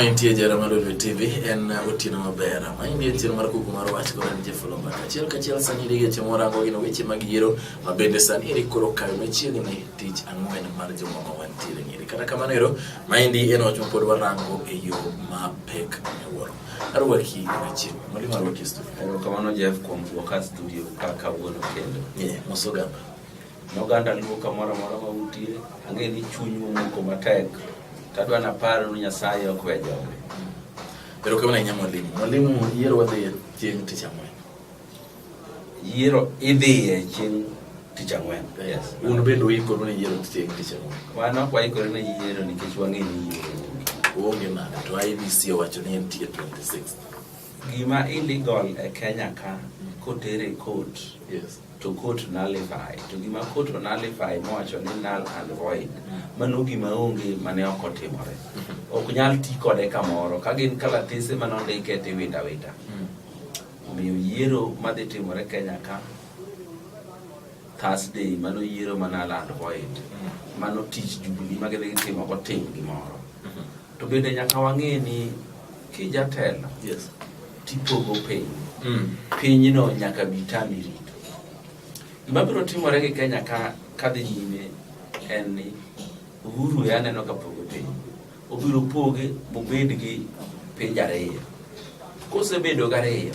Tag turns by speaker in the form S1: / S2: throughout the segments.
S1: Entie jara mar Lolwe TV en otieno maber. Maendi en chenro mar kuku mar wach kod an Jeff Olomba. Achiel kachiel sani eri weche mwarango gin weche mag yiero ma bende sani eri koro kayo machiegni tich ang'wen mar juma ma wantiere ni eri. Kata kamano ero, maendi en wach ma pod warango e yo mapek miwuoro. Arwaki machiegni. Mwalimu arwaki e studio.
S2: Erokamano Jeff kuom duoka studio ka kawuono kendo.
S1: Yeah, mos oganda.
S2: Noganda luo kamoro amora ma untie, ang'e ni chunyu omoko matek. To adwa napar ni Nyasaye ok we joge.
S1: Erokamano ahinya mwalimu. Mwalimu, yiero wadhi chieng' tich ang'wen.
S2: Yiero idhiye chieng' tich ang'wen. Yes.
S1: Un bende uikoru ne yiero chieng' tich ang'wen.
S2: Wan ok waikore ne yiero nikech wang'e ni yiero onge.
S1: Uonge nade to IEBC owacho ni entie 26.
S2: Gima illegal e Kenya ka kotere e court
S1: Yes.
S2: to court nullify to gima court nullify mowacho ni null and void mano gima onge mane ok otimore ok nyal ti kode kamoro ka gin kalatese mane ondike to iwito awita omiyo yiero madhi timore Kenya ka Thursday mano yiero ma null and void mano tich Jubilee ma gidhi timo go tim gimoro to bende nyaka wang'e ni kijatelo
S1: Yes.
S2: tipogo piny pinyno nyaka bi tami rito. Gima biro timore gi Kenya ka kadhi nyime en ni Uhuru e aneno ka pogo piny. Obiro poge mobed gi pinje ariyo. Kosebedo gariyo,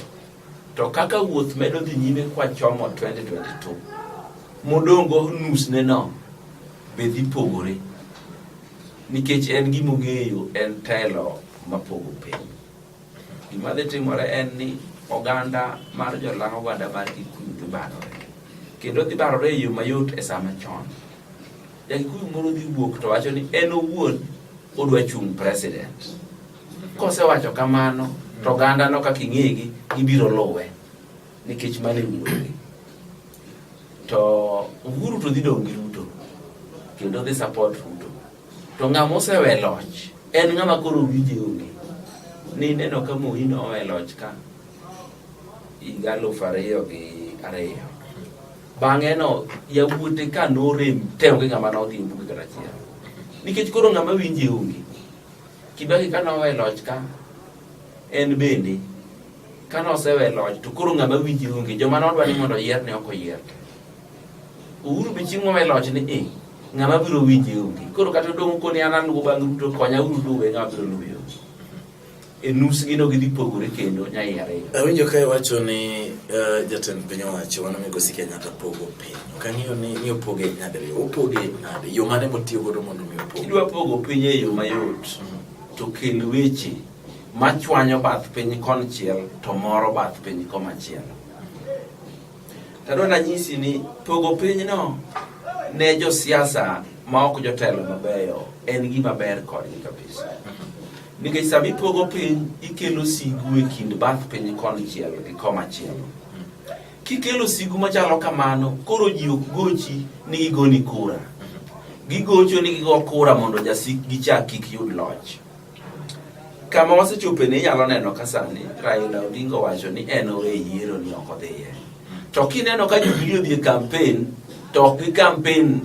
S2: to kaka wuoth medo dhi nyime kwachomo 2022, modongo nusne no be dhi pogore. Nikech en gima ong'eyo en telo mapogo piny. Gima dhi timore en ni oganda mar jolang' oganda mar Kikuyu dhi barore. Kendo dhi barore e yo mayot e sama chon. Ja-Kikuyu moro dhi wuok to wacho ni en owuon odwa chung' president. Kosewacho kamano to oganda no kaka ing'egi gibiro luwe nikech mano e wuon-gi. To Uhuru to dhi dong' gi Ruto kendo dhi support Ruto. To ng'ama osewe loch en ng'ama koro winje onge. Ni neno ka Moi nowe loch ka higa 2002. Bang'e no yawuote ka norem te onge ng'ama nodhi e bunge kata achiel. Nikech koro ng'ama winje onge. Kibaki ka nowe loch ka en bende ka nosewe loch to koro ng'ama winje onge. Joma nodwa ni mondo oyier ne ok oyier. Uhuru be chieng' mowe loch ni e ng'ama biro winje onge. Koro kata odong' koni an aluwo bang' Ruto konya uru luwe ng'ama biro luwe onge. E nus gi no gidhi pogore kendo nyai ariyo.
S1: Awinjo ka iwacho ni jatend piny owacho mano migosi Kenyatta pogo piny. Ok ang'eyo ni opoge nyadiriyo. Opoge nade? Yo mane motiyo godo mondo mi opoge?
S2: Kidwa pogo piny e yo mayot to kel weche machwanyo bath piny konchiel to moro bath piny komachielo. Tadwa nanyisi ni pogo pinyno ne josiasa ma ok jotelo mabeyo en gima ber kodgi kabisa. Nikech sama ipogo piny ikelo sigu e kind bath piny konchiel gi komachielo. Kikelo sigu machalo kamano, koro ji ok gochi ni gigoni kura. Gigocho ni gigo kura mondo jasikgi cha kik yud loch. Kama wasechope ni inyalo neno ka sani Raila Odinga owacho ni en owe yiero ni ok odhiye. To kineno ka Jubilee odhi e campaign, to ok gi campaign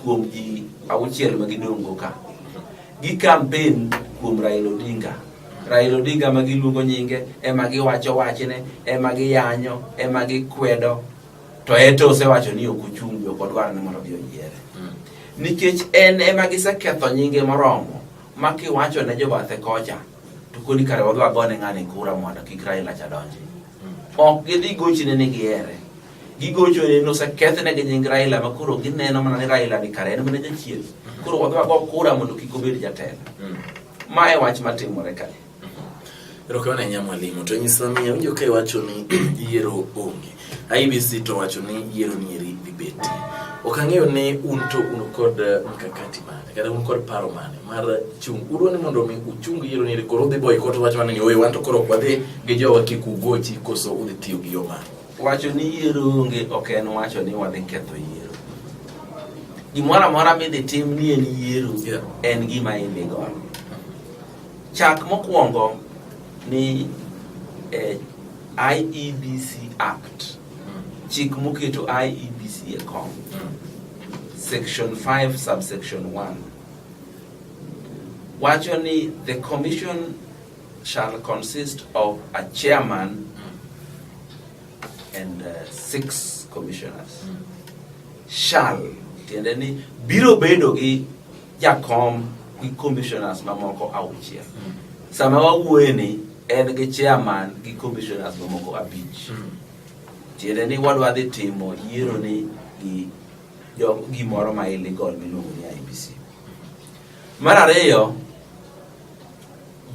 S2: kuom ji auchiel ma gidong' go ka. Gi campaign kuom Raila Odinga. Raila Odinga ma giluongo nyinge, ema giwacho wachne, ema giyanyo, ema gikwedo. To en to osewacho ni ok ochung' be ok odwar ni mondo odhi oyiere. Nikech en ema giseketho nyinge moromo ma kiwacho ne jobathe kocha to koni kare wadwa gone ng'ani kura mondo kik Raila cha donji. Ok gidhi gochne ni gihere. Gigochone ni osekethne gi nying Raila ma koro gineno mana ni Raila ni kare en mana jachien. Koro wadwa go kura mondo kik obed jatelo. Ma e wach matimore kae.
S1: Erokamano ahinya mwalimu. To nyiswa ni awinjo ka iwacho ni yiero onge. IEBC to wacho ni yiero ni eri dhi betie. Ok ang'eyo ni un to un kod mkakati mane kata un kod paro mane mar chung'. Udwa ni mondo mi uchung yiero ni eri koro udhi boycott wach mana ni oye wan to koro ok wadhi gi jowa kik ugochi koso udhi tiyo gi yo mane.
S2: Wacho ni yiero onge ok en wacho ni wadhi ketho yiero. Gimoro amora midhi tim ni en yiero en gima illegal. Chak mokwongo ni IEBC Act, chik moketo IEBC e kom, section 5 subsection 1. Wacho ni the commission shall consist of a chairman and 6 commissioners. Shall tiende ni biro bedo gi jakom gi commissioners mamoko auchiel. Sama wawuoye ni en gi chairman gi commissioners mamoko 5. Tiende ni wadwa dhi timo yiero ni gi gimoro ma illegal miluongo ni IEBC. Mar ariyo,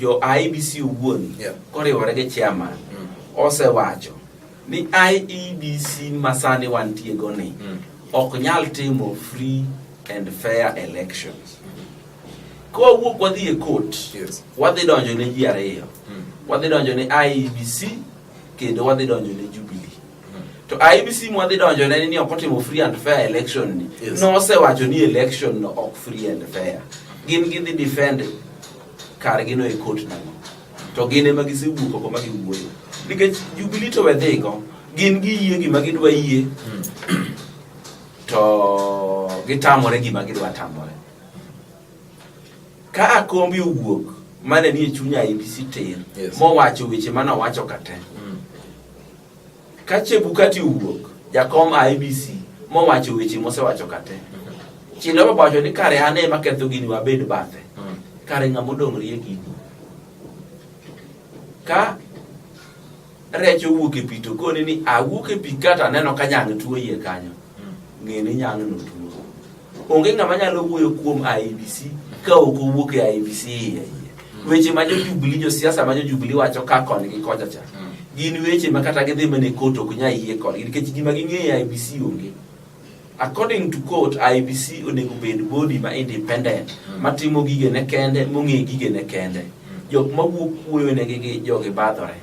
S2: jo IEBC owuon koriwore gi chairman osewacho ni IEBC masani wantie go ni ok nyal timo free and fair elections. Kowuok wadhi e court, wadhi donjo ne ji ariyo. Wadhi donjo ne IEBC kendo wadhi donjo ne Jubilee. To IEBC mwadhi donjo ne ni ok otimo free and fair election ni. Nosewacho ni election no ok free and fair. Gin gidhi defend kargi no e court nang'o. To gin ema gisewuok oko ma giwuoyo. Nikech Jubilee to wedhigo, gin giyie gima gidwa yie, to gitamore gima gidwa tamore. Ka Akombe owuok mane nie chuny IEBC tir, mowacho weche mane owacho ka te. Ka Chebukati owuok, jakom IEBC, mowacho weche mosewacho ka te. Chiloba wacho ni kare an ema ketho gini wabed bathe. Kare ng'ama odong' rie gini. Ka rech owuok e pi to koni ni awuok e pi kata aneno ka nyang' tuo iye kanyo. Ng'e ni nyang' no tuo. Onge ng'ama nyalo wuoyo kuom IEBC ka ok owuok e IEBC iye iye. Weche ma jo Jubilee, josiasa ma jo Jubilee wacho ka koni gi kocha cha. Gin weche ma kata gidhi mana e court ok nyal yie kodgi nikech gima ging'eyo e IEBC onge. According to court, IEBC onego bed body ma independent, matimo gigene kende, mong'e gigene kende. Jok mawuok wuoyo negi gi jogi badhore.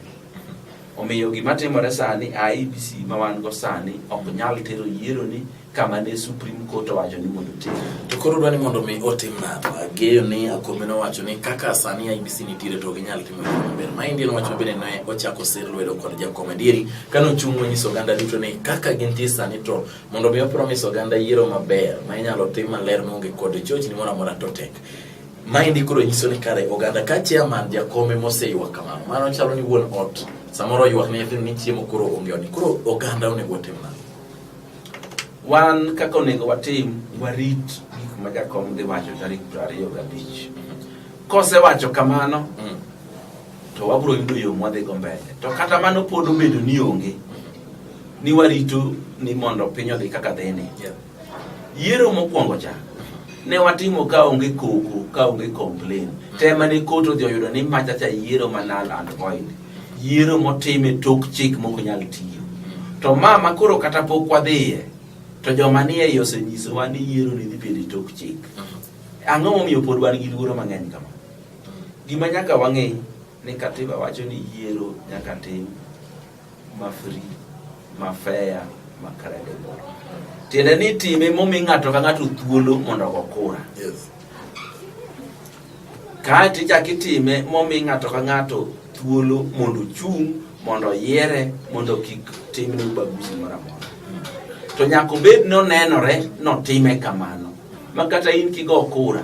S2: Omiyo gima timore sani, IEBC ma wan go sani ok nyal tero yiero ni kama ne Supreme Court owacho ni mondo otim.
S1: To koro dwa ni mondo mi otim nang'o? Ageyo ni Akombe nowacho ni kaka sani IEBC nitiere to ok ginyal timo yiero maber. Maendi en wach ma bende ne ochako sir lwedo kod jakom adieri kane ochung' monyiso oganda duto ni kaka gintie sani to mondo mi opromise oganda yiero maber ma inyalo tim maler maonge kod chochni moro amora to tek. Maendi koro nyiso ni kare oganda ka chairman jakome moseywak kamano, mano chalo ni wuon ot samoro oywak ne nyithindo ni chiemo koro onge odi. Koro oganda onego otim nang'o?
S2: Wan kaka onego watim, warit gik ma jakom dhi wacho tarik 25. Kosewacho kamano, to wabiro yudo yo mwadhi go mbele. To kata mano pod obedo ni onge, ni warito ni mondo piny odhi kaka dhini. Yiero mokwongo cha, ne watimo ka onge koko, ka onge complain. Tema ne court odhi oyudo ni macha cha yiero ma null and void. Yiero motim e tok chik mok nyal tiyo. To ma koro kata pok wadhiye, to joma nie iye osenyisowa ni yiero ni dhi bedo e tok chik. Ang'o momiyo pod wan gi luoro mang'eny kama? Gima nyaka wang'e ni katiba wacho ni yiero nyaka tim ma free, ma fair, ma credible. Tiende ni time momi ng'ato ka ng'ato thuolo mondo ogo kura. Kae to ichako itime momi ng'ato ka ng'ato thuolo mondo ochung', mondo oyiere, mondo kik timne ubaguzi moro amora. To nyaka obed ni onenore notime kamano. Ma kata in kigo kura,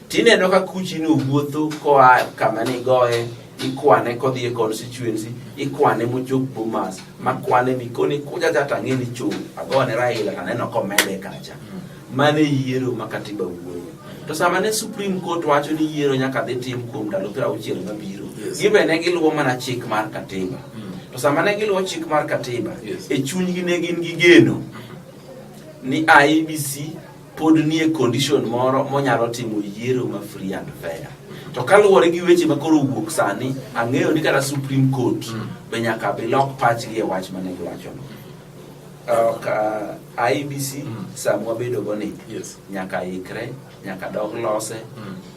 S2: tineno ka kuchi no wuotho koa kama nigoye, ikwane kodhi e constituency, ikwane mochop Bomas, makwane mikoni kucha cha tang'e ni chong, agone Raila taneno komede kacha. Mano e yiero ma katiba wuoyo. To sama ne Supreme Court wacho ni yiero nyaka dhi tim kuom ndalo 60 mabiro, gibe ne giluwo mana chik mar katiba. To sama ne giluwo chik mar katiba, e chunygi ne gin gi geno ni IEBC pod nie condition moro monyalo timo yiero ma free and fair. To kaluwore gi weche ma koro owuok sani, ang'eyo ni kata Supreme Court be nyaka bi lok pachgi e wach mane giwachono. IEBC sama wabedo go ni nyaka ikre, nyaka dog lose,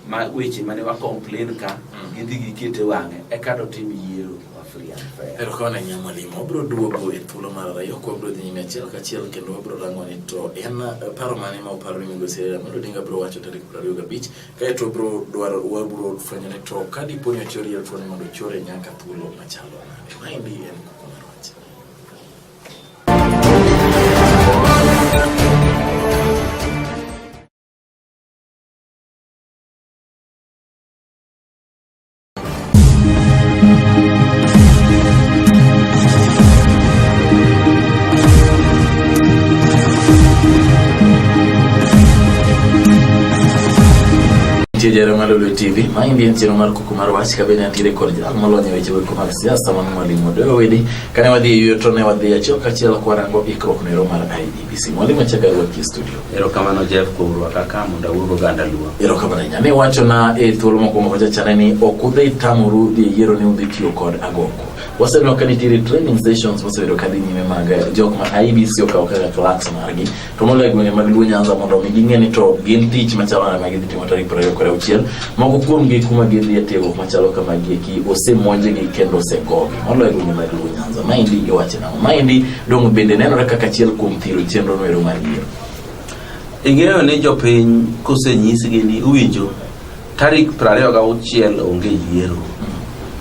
S2: ma weche mane wa complain ka gidhi gikete wang'e eka dotim yiero ma free and fair.
S1: Erokamano ahinya mwalimu. Wabiro duogo e thuolo mar ariyo ka wabiro dhi nyime achiel kachiel kendo wabiro rango ni to en paro mane ma uparo ni migosi Raila Amolo Odinga biro wacho tarik 25 kaeto wabiro dwaro wabiro fwenyo ni to ka dipo ni ochor yiero tuoni mondo ochore nyaka thuolo machalo nade. Maendi en kuku mar wach. jahera mar Lolwe TV. Maendi en chenro mar kuku mar wach ka bende antiere kod jal molony e weche weko mag siasa man Mwalimu Odoyo Wede. Kane wadhi e yueyo to ne wadhi achiel kachiel kwarango ikruok nero mar IEBC. Mwalimu achako arwaki e studio.
S2: Erokamano Jeff kuom rwaka ka mondo awuog oganda Luo.
S1: Erokamano ahinya. Ne wachona e thuolo mokwongo kocha chane ni ok udhi tamoru dhi e yiero ni udhi tiyo kod agoko. Waseneno ka nitiere training sessions mosebedo ka dhi nyime mag jok ma IEBC okawo kaka clerks margi. To moloyo e gwenge mag Luo Nyanza mondo mi ging'e ni to gin tich machalo nade ma gidhi timo tarik 26. Moko kuom gi kuma gidhi e tiegruok machalo kamagi eki osemonjgi kendo osegogi moloyo e gwenge mag Luo Nyanza. Maendi iwacho nang'o? Maendi dong' bende nenore kaka achiel kuom thiro chenro noero mar yiero.
S2: Ing'eyo ni jopiny kosenyisgi ni uwinjo tarik 26 onge yiero.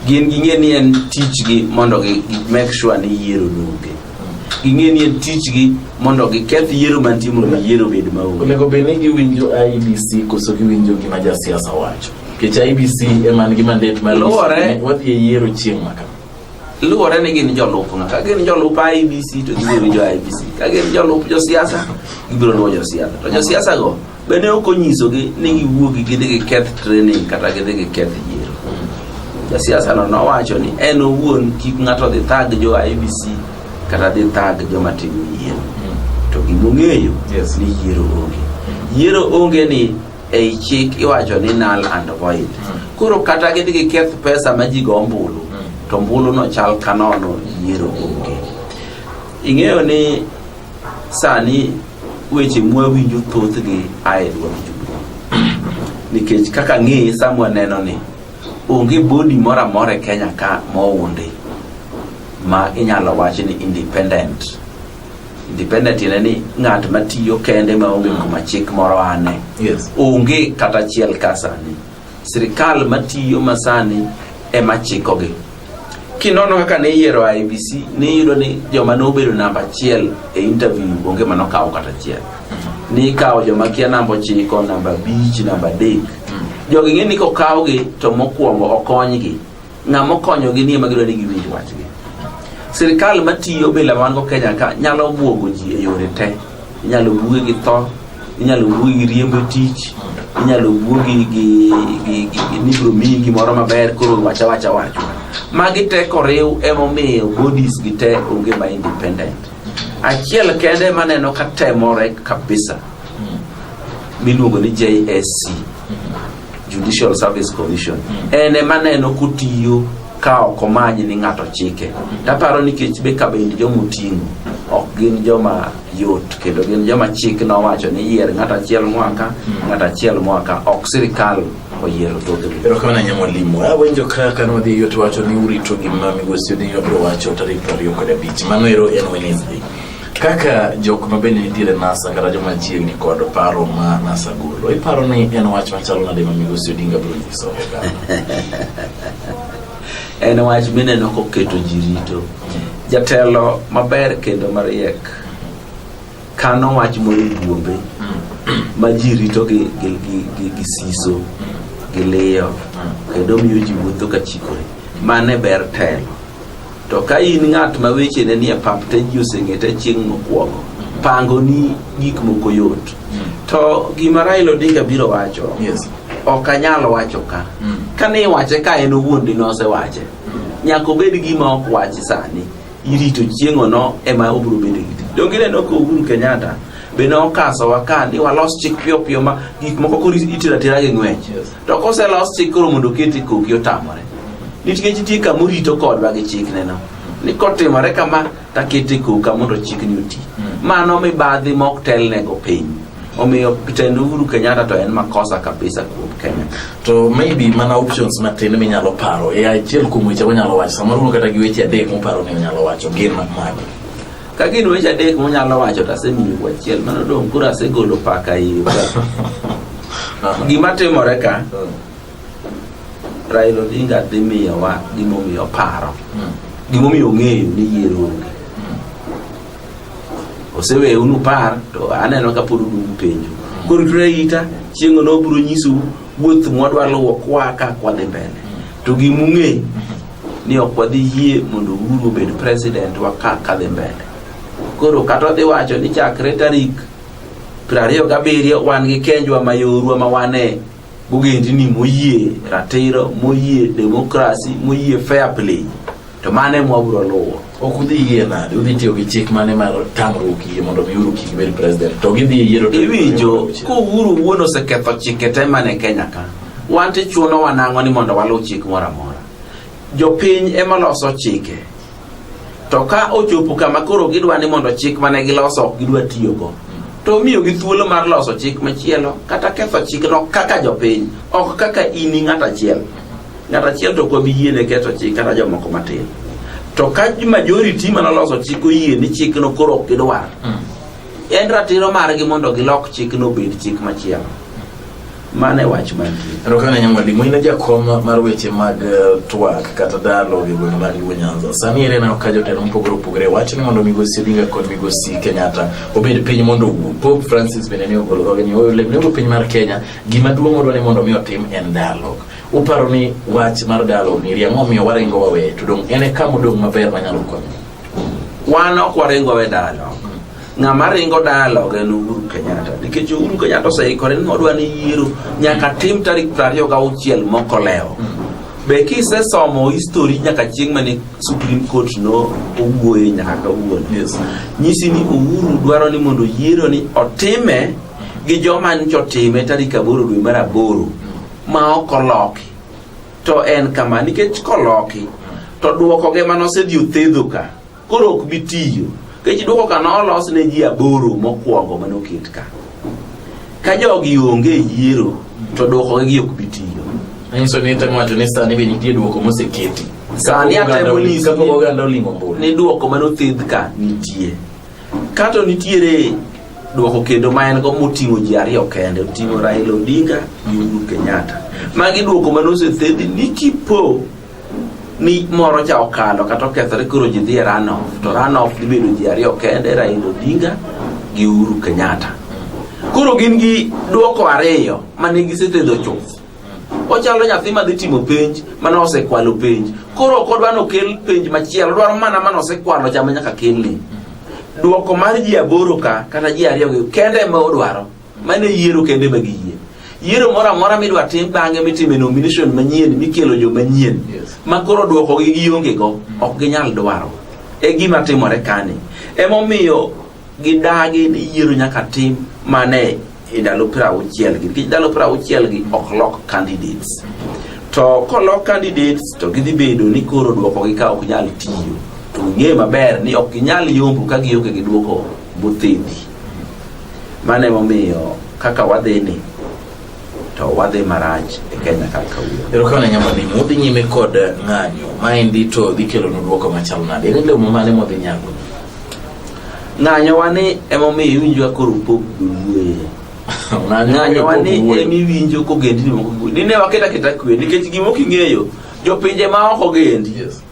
S2: Gin ging'e ni en tichgi mondo gi make sure ni yiero onge. Ging'e ni en tichgi mondo giketh yiero mantie mondo yiero obed maonge.
S1: Onego bed ni giwinjo IEBC koso giwinjo gima jasiasa wacho. Nikech IEBC ema nigi mandate mar
S2: Luwore-
S1: ni wadhi e yiero chieng' ma kama.
S2: Luwore ni gin jolup ng'a. Ka gin jolup IEBC to gibiro winjo IEBC. Ka gin jolup josiasa, gibiro luwo josiasa. To josiasa go bende ok onyisogi ni giwuogi gidhi giketh training kata gidhi giketh yiero. Jasiasa no nowacho ni en owuon kik ng'ato dhi thag jo IEBC kata dhi thag joma timo yiero. To gimong'eyo
S1: Yes.
S2: ni yiero onge. Yiero onge ni ei chik iwacho ni null and void. Koro kata gidhi giketh pesa ma ji go ombulu, to ombulu no chal ka nono yiero onge. Ing'eyo ni sani weche mwawinjo thothgi a e duond Jubilee. Nikech kaka ng'eye sama waneno ni onge body moro amora e Kenya ka moundi ma inyalo wach ni independent. Independent tiende ni ng'at matiyo kende maonge kuma chik moro ane.
S1: Yes.
S2: Onge kata achiel ka sani. Sirikal matiyo masani ema chikogi. Kinono kaka ne iyiero IEBC, niyudo ni joma nobedo namba achiel e interview onge manokawo kata achiel. Nikawo joma kia namba 9, namba 5, namba 3. Jogi ng'e ni kokawgi to mokwongo okonygi. Ng'ama okonyogi ni ema gidwa ni giwinj wachgi. Sirikal matiyo bila wan go Kenya ka nyalo buogo ji e yore te. Inyalo buogi gi tho, inyalo buogi gi riembo e tich, inyalo buogi gi ni ibiro miyi gimoro maber koro wacha wacha wachwa. Magi te koriw emomiyo bodies gi te onge ma independent. Achiel kende maneno ka temore kabisa miluongo ni JSC Judicial Service Commission en ema neno kotiyo ka ok omany ni ng'ato chike. Taparo nikech be kabendi joma oting'o ok gin joma yot kendo gin joma chik nowacho ni yier ng'ato achiel moa ka, ng'ato achiel moa ka, ok sirikal oyiero thothgi.
S1: Erokamano ahinya mwalimu. Awinjo kaka nwadhi e yot wacho ni urito gima migosi Odinga biro wacho tarik 25. Mano ero en Wednesday. Kaka jok ma bende nitiere NASA kata joma chiegni kod paro ma NASA golo, iparo ni en wach machalo nade ma migosi Odinga biro nyiso oganda?
S2: En wach mineno koketo ji rito. Jatelo maber kendo mariek kano wach moro e buombe ma ji rito gi siso, gi liyo kendo miyo ji wuotho ka chikore. Mano e ber telo. To ka in ng'at ma wechene nie pap te ji oseng'e te chieng' mokwongo, pango ni gik moko yot. To gima Raila Odinga biro wacho,
S1: Yes.
S2: ok anyal wacho ka. Kane iwache ka en owuon dine osewache. Nyaka obed gima ok wachi sani. Irito chieng'ono ema obiro bedo gi tich. Donge ineno ka Uhuru Kenyatta be ne okasowa ka ni walos chik piyo piyo ma gik moko koro itero atera gi ng'wech.
S1: Yes.
S2: To koselos chik koro mondo okete koki otamore. Nikech nitie kama orito kodwa gi chikne no. Ni kotimore kama takete koka mondo chikni oti. Mano mibadhi mok telnego piny. Omiyo tend Uhuru Kenyatta to en makosa kabisa kuom Kenya.
S1: To maybe mana options matin minyalo paro e achiel kuom weche monyalo wacho samoro uno kata gi weche adek muparo ni onyalo wacho gin mage.
S2: Ka gin weche adek monyalo wacho to asemiyou achiel mano dong' koro asegolo paka iu. Gima timore ka Raila Odinga dhi miyowa gimomiyo oparo. Gimomiyo ong'eyo ni yiero onge. Oseweyou upar to aneno ka pod uduogo penjo. Koro rituru arita chieng' no obiro nyisou wuoth mwadwa luwo kwa ka kwadhi mbele. To gimung'e ni ok wadhi yie mondo Uhuru obed president wa ka kadhi mbele. Koro kata odhi wacho ni chakre tarik 27 wan gi kenjwa ma yorwa ma wan e Gogendini moyie ratiro, moyie demokrasi, moyie fair play. To mano ema wabiro luwo.
S1: Ok udhi yie nade? Udhi tiyo gi chik mane mar tamruok yie mondo mi Uhuru kik bed president? To gidhi e yiero tarik
S2: Iwinjo
S1: 26.
S2: ka Uhuru wuon oseketho chike te mane Kenya ka. Wan to ichunowa nang'o ni mondo waluw chik moro amora. Jopiny ema loso chike. To ka ochopo kama koro gidwa ni mondo chik mane giloso ok gidwa tiyogo, to omiyogi thuolo mar loso chik machielo kata ketho chikno kaka jopiny, ok kaka in ng'at achiel. Ng'at achiel to ok wabi yiene ketho chik kata jomoko matin. To ka majority manoloso chik oyie ni chikno koro ok gidwar, en ratiro margi mondo gilok chikno obed chik machielo. Mano e wach mantie.
S1: Erokamano ahinya mwalimu, in e jakom mar weche mag twak kata dialogue e gwenge mag Luo Nyanza. Sani ere aneno ka jotelo mopogore opogore wacho ni mondo migosi Odinga kod migosi Kenyatta obed piny mondo owuo. Pope Francis bende ne ogolo dhoge ni olemnego piny mar Kenya gima duong' odwa ni mondo mi otim en dialogue. Uparo ni wach mar dialogue ni eri ang'o omiyo waringo waweye to dong' en e kama odong' maber manyalo konyo?
S2: Wan ok waringo wawe dialogue. Ng'ama ringo dialogue en Uhuru Kenyatta. Nikech Uhuru Kenyatta oseikore ni odwa ni yiero nyaka tim tarik 26 mokolewo. Be kisesomo history nyaka chieng' mane Supreme Court no owuoye nyaka kawuono.
S1: Yes.
S2: Nyisi ni Uhuru dwaro ni mondo yiero ni otime gi joma nyocha otime tarik 8 dwe mar 8 ma ok oloki. To en kama nikech koloki to duokoge mane osedhi othedho ka koro ok bi tiyo. Nikech duoko ka nolos ne ji 8 mokwongo mane oket ka. Ka jogi onge e yiero to duokogi gi ok bi tiyo.
S1: Manyiso ni itemo wacho ni sani be nitie duoko moseketi.
S2: Sani atemo nyisi
S1: Kapok oganda oling'o ombulu.
S2: ni duoko mane othedh ka nitie. Kato nitiere duoko kendo ma en go moting'o ji 2 kende, oting'o Raila Odinga gi Uhuru Kenyatta. Magi duoko mane osethedhi ni kipo ni moro cha okalo kata okethore koro ji dhi e runoff, to runoff dhi bedo ji 2 kende, Raila Odinga gi Uhuru Kenyatta. Koro gin gi duoko 2 mane gisethedho chuth. Ochalo nyathi madhi timo penj mane osekwalo penj. Koro ok odwa nokel penj machielo, odwaro mana mane osekwalo cha ma nyaka kelni. Duoko mar ji 8 ka kata ji 2 gi kende ema odwaro. Mano e yiero kende ma giyie. Yiero moro amora midwa tim bang'e mitime nomination manyien mikelo joma nyien
S1: Yes.
S2: ma koro duoko gi gionge go ok ginyal dwaro. E gima timore kani. Emomiyo gidagi ni yiero nyaka tim mane e ndalo 60 gi. Nikech ndalo 60 gi ok lok candidates. To kolok candidates to gidhi bedo ni koro duoko gi ka ok nyal tiyo. To ng'e maber ni ok ginyal yombo ka gionge gi duoko mothedhi. Mano emomiyo kaka wadhi ni to wadhi marach e Kenya kaka kawuono.
S1: Erokamano ahinya mwalimu, udhi nyime kod ng'anyo. Maendi to dhi kelonu duoko machal nade? En olemo mane modhi nyago?
S2: Ng'anyowa ni emomiyo iwinjo ka koro Pope wuoye. Ng'anyowa ni emiwinjo kogendini moko wuoye. Ni ne waketo aketa kwe nikech gima ok ing'eyo jopinje ma oko gendi
S1: Yes.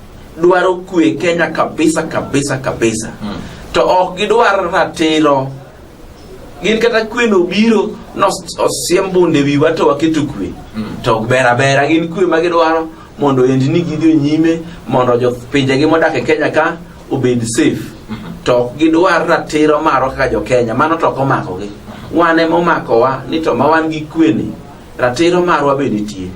S2: dwaro kwe Kenya kabisa kabisa kabisa. To ok gidwar ratiro. Gin kata kwe no biro no osiem bunde wiwa to waketo kwe. To ok ber abera gin kwe ma gidwaro mondo endni gidhi nyime mondo jopinjegi modak e Kenya ka obed safe. To ok gidwar ratiro marwa kaka jo Kenya, mano to ok omakogi. Wan ema omakowa ni to ma wan gi kwe ni ratiro marwa be nitie.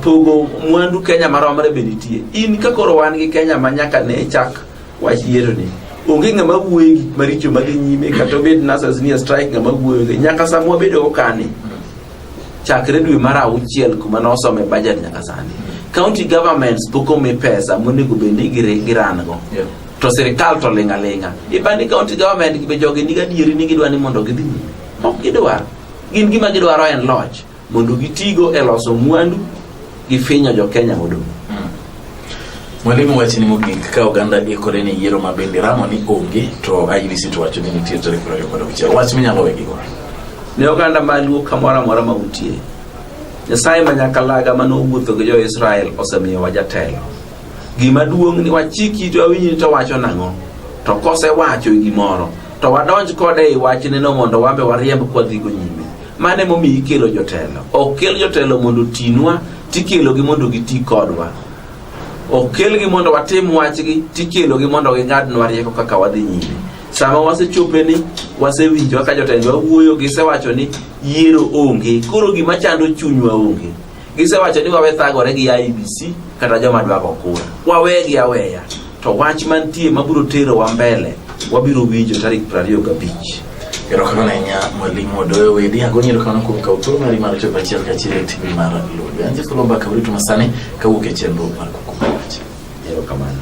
S2: Pogo mwandu Kenya maromre be nitie. In ka koro wan gi Kenya ma nyaka ne chak wach yiero ni onge ng'ama wuoyo e gik maricho madhi nyime kata obed nurses ni e strike ng'ama wuoyo nyaka sama wabedo go kani chakre dwe mar 6 kuma nosome budget nyaka sani county governments pok omi pesa monego bed ni giran go. To sirikal to ling' aling'a. Ipani county government be jogi nigi adieri ni gidwa ni mondo gidhi nyime. Ok gidwar. Gin gima gidwaro en loch mondo gitigo e loso mwandu gi finyo jo Kenya modong'.
S1: Mwalimu, wachni mogik ka oganda ikore ne yiero ma bende ramo ni onge to IEBC to wacho ni nitie tarik 26. Wach minyalo we gigo.
S2: Ne oganda ma Luo kamoro amora ma untie. Nyasaye ma Nyakalaga mane owuotho gi jo-Israel osemiyowa jatelo. Gima duong' ni wachik itwa wawinj ni to wacho nang'o. To kosewacho gimoro to wadonj kode ei wachne no mondo wambe wariemb kwadhigo nyime. Mano emomiyo ikelo jotelo. Ok kel jotelo mondo otinwa, tikelogi mondo giti kodwa. Ok kelgi mondo watim wachgi, tikelogi mondo ging'adnwa rieko kaka wadhi nyime. Sama wasechope ni wasewinjo kaka jotendwa wuoyo, gisewacho ni Yiero onge, koro gima chando chunywa onge. Gisewacho ni wawe thagore gi IEBC kata joma dwa go kura. Wawegi aweya. To wach mantie mabiro terowa mbele wabiro winjo tarik 25.
S1: Erokamano ahinya mwalimu Odoyo Wedi, agoni erokamano kuom kawo thuolo mari mar chopo achiel kachiel e TV mar Lolwe. An Jeff Olomba ka urito masani kawuok e chenro mar Kuku Mar Wach.
S2: Erokamano.